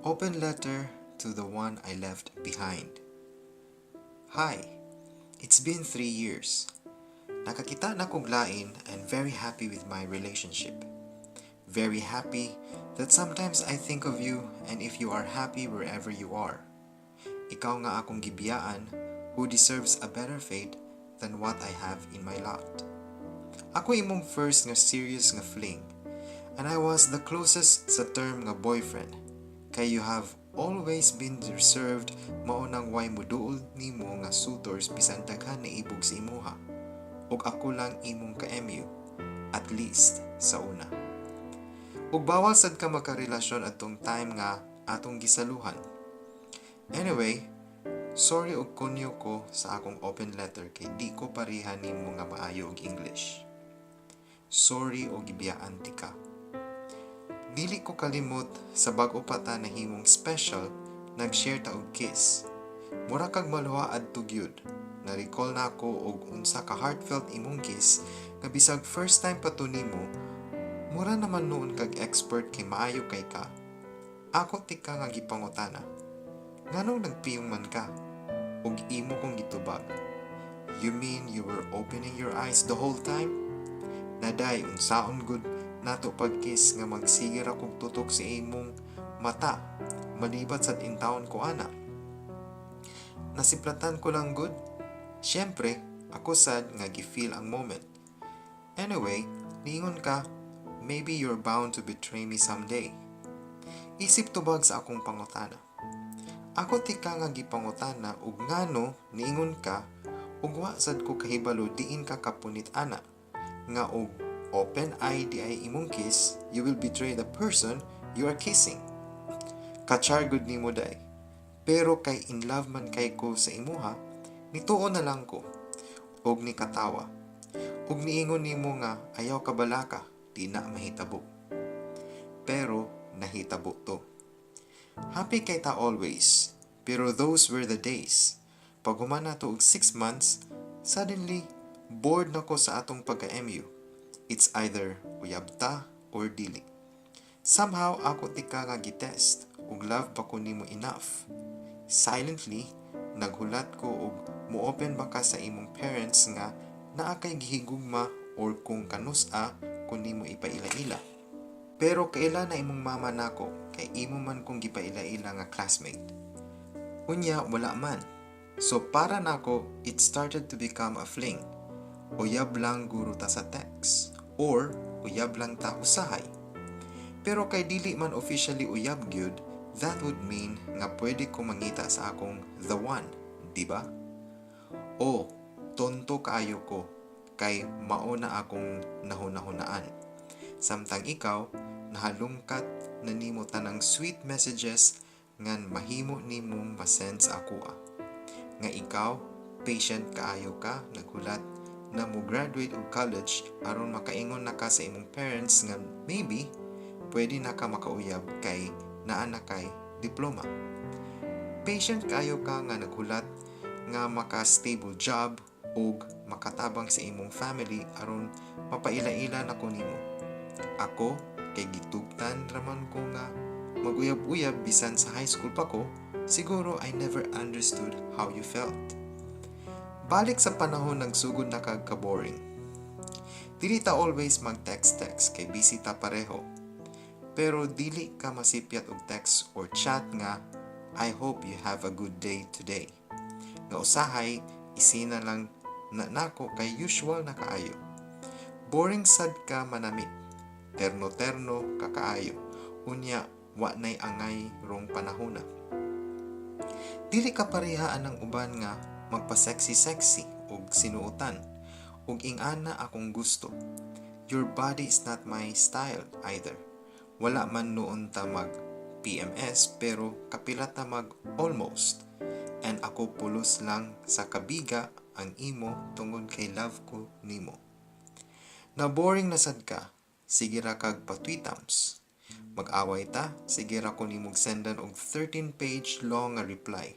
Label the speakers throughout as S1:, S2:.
S1: Open letter to the one I left behind. Hi, it's been 3 years. Nakakita na kog lain and very happy with my relationship. Very happy that sometimes I think of you and if you are happy wherever you are. Ikaw nga akong gibiyaan who deserves a better fate than what I have in my lot. Ako imong first nga serious nga fling and I was the closest sa term nga boyfriend kay you have always been reserved, mao nang way muduol nimo nga suitors bisan daghan na ibog sa imuha, ug ako lang imong ka-MU, at least sa una, ug bawal sad ka magkarelasyon adtong time nga atong gisaluhan. Anyway, sorry og konyo ko sa akong open letter kay di ko pareha nimo nga maayo og English. Sorry og gibiyaan tika. Dili ko kalimot sa bag-o pa ta nahimong special, nag-share ta og kiss. Mura kag maluha adto gyud. Na-recall na ako og unsa ka heartfelt imong kiss nga bisag first time pa to nimo, mura naman nuon kag expert kay maayo kay ka. Ako tika nga gipangutana, "Nganong nagpiyong man ka?" Ug imo kong gitubag, "You mean you were opening your eyes the whole time?" Naday, unsaon gud nato pag-kiss nga magsige ra kog tutok sa imong mata, malibat sad intawon ko ana. Nasiplatan ko lang gud. Siyempre, ako sad nga gi-feel ang moment. Anyway, niingon ka, "Maybe you're bound to betray me someday." Isip tubag sa akong pangutana, ako tika nga gipangutana ug ngano niingon ka, ug wa sad ko kahibalo diin ka kapunit ana nga og open eye di ay imong kiss, you will betray the person you are kissing. Kachar gud nimo day. Pero kay in love man kay ko sa imuha, nituo na lang ko. Og ni katawa. Ug niingon nimo nga ayaw ka balaka, di na mahitabo. Pero nahitabo to. Happy kay ta always. Pero those were the days. Pag human nato og 6 months, suddenly bored na ko sa atong pagka-MU. It's either uyab ta or dili. Somehow ako tika nga gitest ug love ba ko nimo enough. Silently, naghulat ko og mo-open ba ka sa imong parents nga naa kay gihigugma or kung kanus-a kung nimo ipaila-ila. Pero kaila na imong mama nako kay imo man kong gipaila-ila nga classmate. Unya wala man. So para nako, it started to become a fling. Uyab lang guro ta sa text or uyab lang ta usahay. Pero kay dili man officially uyab gyud, that would mean nga pwede ko mangita sa akong the one, di ba? O, tonto kaayo ko kay mao na akong nahunahunaan. Samtang ikaw, nahalungkat na nimo tanang sweet messages ngan mahimo nimong masend sa akoa. Nga ikaw, patient kaayo ka, naghulat na mo graduate og college aron makaingon na ka sa imong parents nga maybe pwede na ka makauyab kay naa na kay diploma. Patient kaayo ka nga naghulat nga maka-stable job ug makatabang sa imong family aron mapaila-ila na ko nimo. Ako kay gitugtan raman ko nga maguyab-uyab bisan sa high school pa ko, siguro I never understood how you felt. Balik sa panahon nagsugod na kag ka-boring. Dili ta always mag-text-text kay busy ta pareho. Pero dili ka masipyat og text or chat nga "I hope you have a good day today." Nga usahay isina lang na nako kay usual na kaayo. Boring sad ka manamit. Terno-terno ka kaayo. Unya wa nay angay rong panahona. Dili ka pareha anang uban nga magpa-sexy-sexy og sinuotan ug ingana akong gusto. Your body is not my style either. Wala man noon ta mag PMS pero kapila ta mag almost. And ako pulos lang sa kabiga ang imo tungod kay love ko nimo. Na boring na sad ka, sige ra kag patwitams. Mag-away ta, sige ra ko nimog sendan og 13 page long nga reply.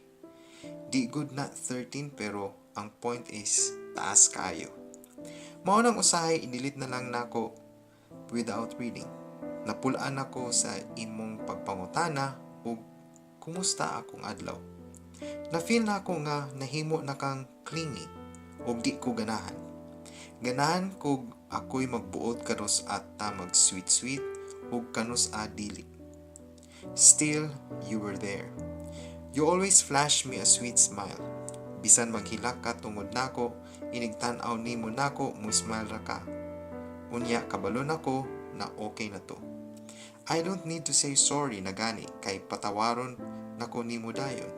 S1: Di gud na 13 pero ang point is taas kaayo. Mao nang usahay i-delete na lang nako without reading. Napulaan ako sa imong pagpangutana ug kumusta akong adlaw. Na-feel nako nga nahimo na kang clingy ug di ko ganahan. Ganahan kog ako'y magbuot kanus-a ta mag sweet-sweet ug kanus-a dili. Still, you were there. You always flash me a sweet smile. Bisan maghilak ka tungod nako, inig tan-aw nimo nako, mo smile ra ka. Unya kabalo nako na okay na to. I don't need to say sorry na gani kay patawaron nako nimo dayon.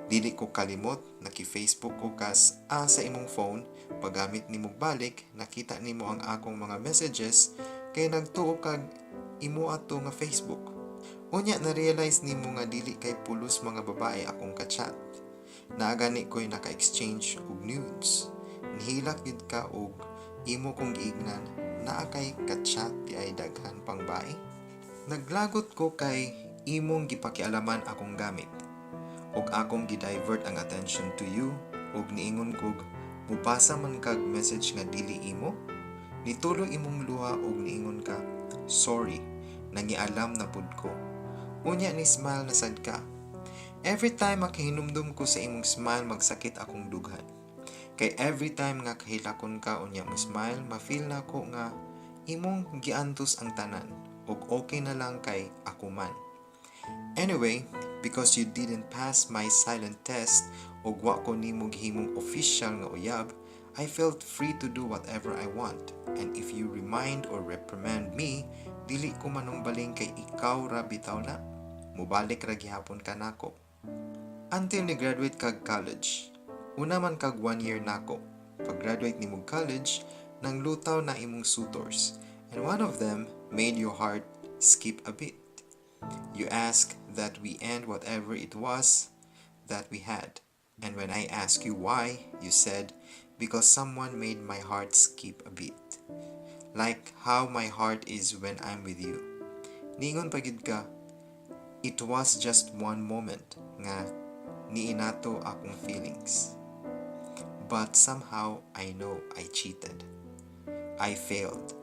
S1: Dili ko kalimot, naki-Facebook ko kas a sa imong phone, paggamit nimo balik, nakita nimo ang akong mga messages kay nagtuo kag imo ato nga Facebook. Unya na-realize nimo nga dili kay pulos mga babae akong ka-chat. Naa gani ko'y naka-exchange og nudes. Nihilak gyud ka og imo kong giingnan, naa kay ka-chat di ay daghan pang bae. Naglagot ko kay imong gipakialaman akong gamit ug akong gi-divert ang attention to you ug niingon kog mubasa man kag message nga dili imo. Nitulo imong luha ug niingon ka, "Sorry, nangialam na pud ko." Unya ni smile na sad ka. Every time makahinumdum ko sa imong smile, magsakit akong dughan. Kay every time nga kahilakon ka unya mo smile, ma-feel nako nga imong giantos ang tanan ug okay na lang kay ako man. Anyway, because you didn't pass my silent test ug wa ko nimo gihimong official nga uyab, I felt free to do whatever I want. And if you remind or reprimand me, dili ko manumbaling kay ikaw ra bitaw na. Mubalik ra gihapon ka nako. Until ni graduate kag college. Una man kag one year nako. Pag-graduate nimo college, nang lutaw na imong suitors. And one of them made your heart skip a beat. You asked that we end whatever it was that we had. And when I asked you why, you said, "Because someone made my heart skip a beat. Like how my heart is when I'm with you." Ningon pa gyud ka, "It was just one moment nga niinato akong feelings." But somehow I know I cheated. I failed.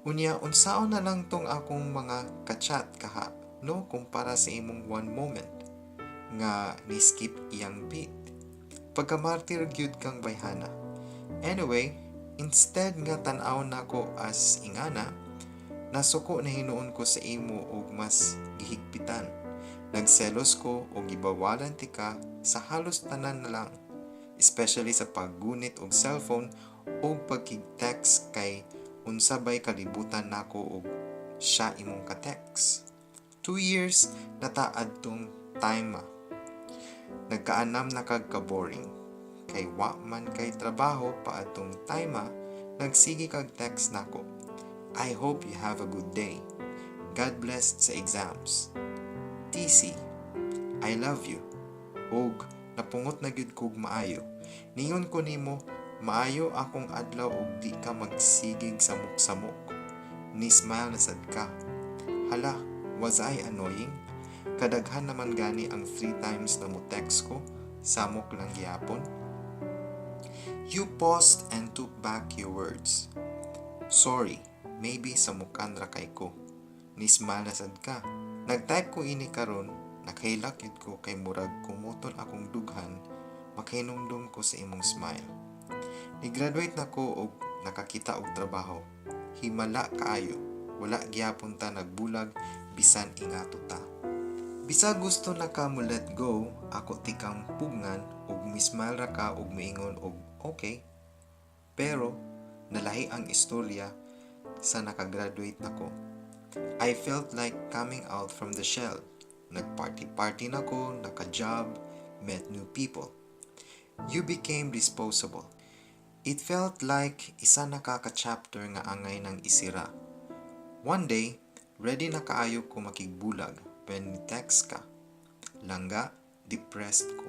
S1: Unya, unsaon na lang tong akong mga kachat kaha, no, kumpara sa imong one moment nga ni skip iyang beat? Pagkamartir gyud kang bayhana. Anyway, instead nga tan-aw nako as ingana, nasuko na hinuon ko sa imo og mas gihigpitan. Nagselos ko og gibawalan tika sa halos tanan na lang, especially sa paggunit og cellphone og pagkig-text kay unsa bay kalibutan nako og siya imong ka-text. 2 years na ta adtong time ma. Nagkaanam na kag ka-boring. Kay wa man kay trabaho pa adtong time ma, nagsige kag text nako. "I hope you have a good day. God bless sa exams. TC, I love you." Og napungot na gyud kog maayo. Ningon ko nimo, maayo akong adlaw ug di ka magsigig samok-samok. Ni smile na sad ka. Hala, was I annoying? Kadaghan naman gani ang three times na mo text ko, samok lang gihapon. You paused and took back your words. "Sorry, maybe samukan ra kay ko." Ni smile na sad ka. Nag-type ko ini karon, nakahilak yun ko kay murag kumuton akong dughan, makahinumdum ko sa imong smile. Ni-graduate na ko og nakakita og trabaho. Himala kaayo. Wala gihapon ta nagbulag bisan ingato ta. Bisag gusto na ka mo let go, ako tikang pugngan ug mismile ra ka ug miingon og okay. Pero nalahi ang istorya sa nakagraduate nako. I felt like coming out from the shell. Nagparty-party na ko, naka-job, met new people. You became disposable. It felt like isa na ka ka-chapter nga angay ng isira. One day, ready na kaayo ko makigbulag when ni-text ka. "Langga, depressed ko."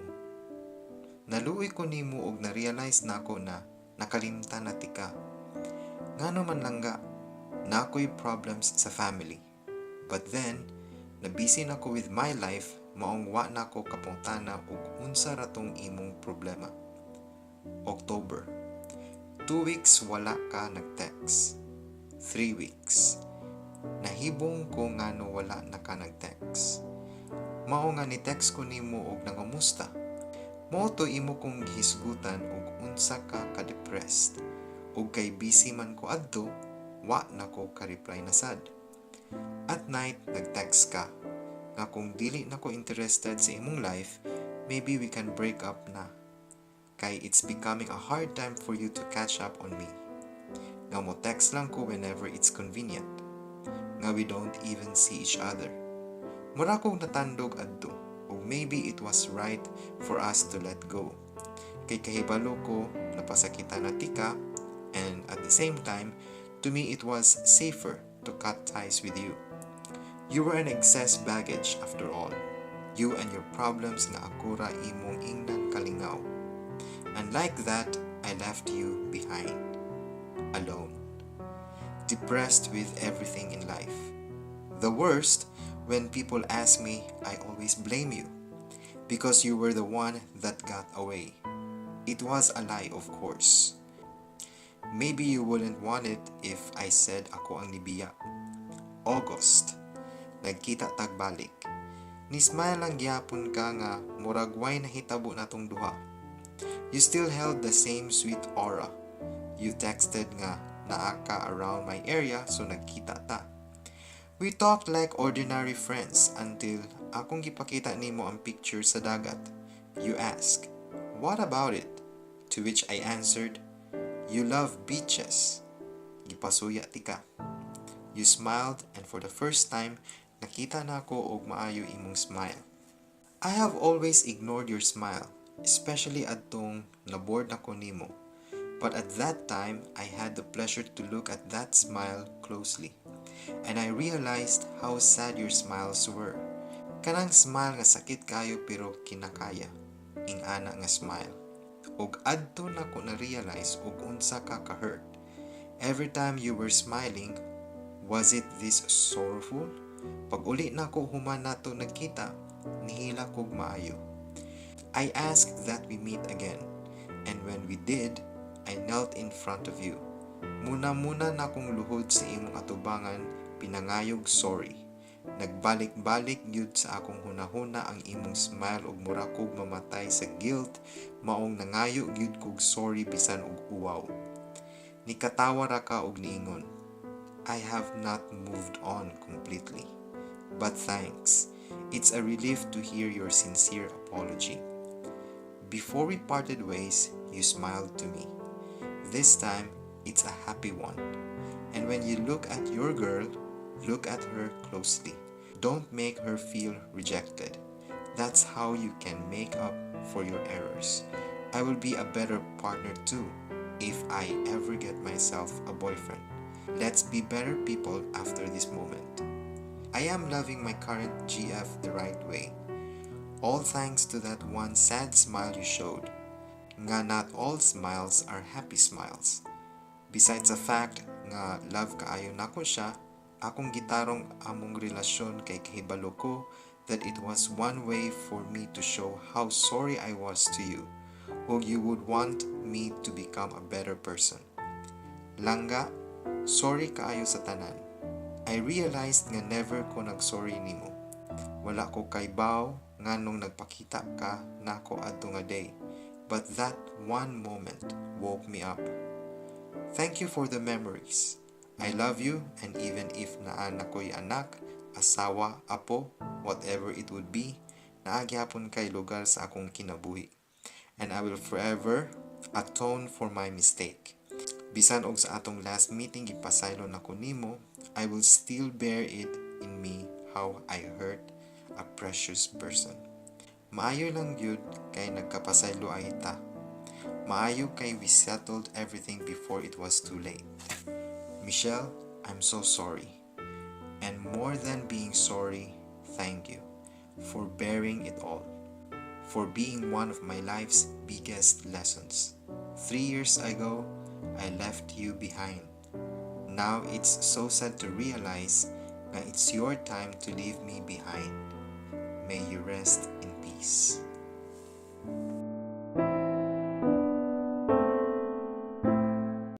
S1: Naluoy ko nimo og na-realize nako na nakalimtan na tika. "Ngano man, langga?" "Naa ko'y problems sa family." But then, nabisi na ko with my life, maong wa na ko kapungtana og unsa ra tong imong problema. October. 2 weeks wala ka nag-text. 3 weeks. Nahibong ko ngano wala na ka nag-text. Mao nga ni text ko nimo og nangamusta. Mao to imo kong gihisgutan og unsa ka ka-depressed. Ug kay busy man ko adto, wa na ko ka-reply na sad. At night, nag-text ka nga kung dili na ko interested sa imong life, maybe we can break up na. Kay it's becoming a hard time for you to catch up on me. Nga mo text lang ko whenever it's convenient. Nga we don't even see each other. Mura kong natandog adto, ug maybe it was right for us to let go. Kay kahibalo ko napasakitan na tika, and at the same time, to me it was safer to cut ties with you. You were an excess baggage after all. You and your problems nga ako ra imong ingnan kalingaw. And like that, I left you behind. Alone. Depressed with everything in life. The worst, when people ask me, I always blame you. Because you were the one that got away. It was a lie, of course. Maybe you wouldn't want it if I said ako ang nibiya. August. Nagkita tagbalik. Ni-smile lang gyapon ka nga murag way nahitabo natong duha. You still held the same sweet aura. You texted nga naa ka around my area, so nagkita ta. We talked like ordinary friends until akong gipakita nimo ang picture sa dagat. You ask, "What about it?" To which I answered, "You love beaches." Gipasuya tika. You smiled, and for the first time, nakita nako og maayo imong smile. I have always ignored your smile, especially adtong nabored na ko nimo. But at that time, I had the pleasure to look at that smile closely. And I realized how sad your smiles were. Kanang smile nga sakit kayo pero kinakaya. Ingana nga smile. Ug adto nako na-realize og unsa ka ka-hurt. Every time you were smiling, was it this sorrowful? Pag uli nako human nato nagkita, nihilak kog maayo. I asked that we meet again, and when we did, I knelt in front of you. Muna-muna na kong luhod sa imong atubangan, pinangayog sorry. Nagbalik-balik gyud sa akong hunahuna ang imong smile ug mura kog mamatay sa guilt, maong nangayo gyud kog sorry bisan og uwaw. Nikatawa ra ka og niingon, "I have not moved on completely. But thanks. It's a relief to hear your sincere apology." Before we parted ways, you smiled to me. This time, it's a happy one. And when you look at your girl, look at her closely. Don't make her feel rejected. That's how you can make up for your errors. I will be a better partner too if I ever get myself a boyfriend. Let's be better people after this moment. I am loving my current GF the right way. All thanks to that one sad smile you showed. Nga not all smiles are happy smiles. Besides the fact nga love kaayo nako siya, akong gitarong among relasyon kay kahibalo ko that it was one way for me to show how sorry I was to you, ug you would want me to become a better person. Langga, sorry kaayo sa tanan. I realized nga never ko nag-sorry nimo. Wala ko kaybaw nganong nagpakita ka nako adto nga day. But that one moment woke me up. Thank you for the memories. I love you, and even if naa na ko'y anak, asawa, apo, whatever it would be, naa gyapon kay lugar sa akong kinabuhi. And I will forever atone for my mistake. Bisan og sa atong last meeting gipasaylo nako nimo, I will still bear it in me how I hurt a precious person. Maayo lang gyud kay nagkapasaylo ay ta. Maayo kay we settled everything before it was too late. Michelle, I'm so sorry. And more than being sorry, thank you for bearing it all, for being one of my life's biggest lessons. 3 years ago, I left you behind. Now it's so sad to realize that it's your time to leave me behind. May you rest in peace.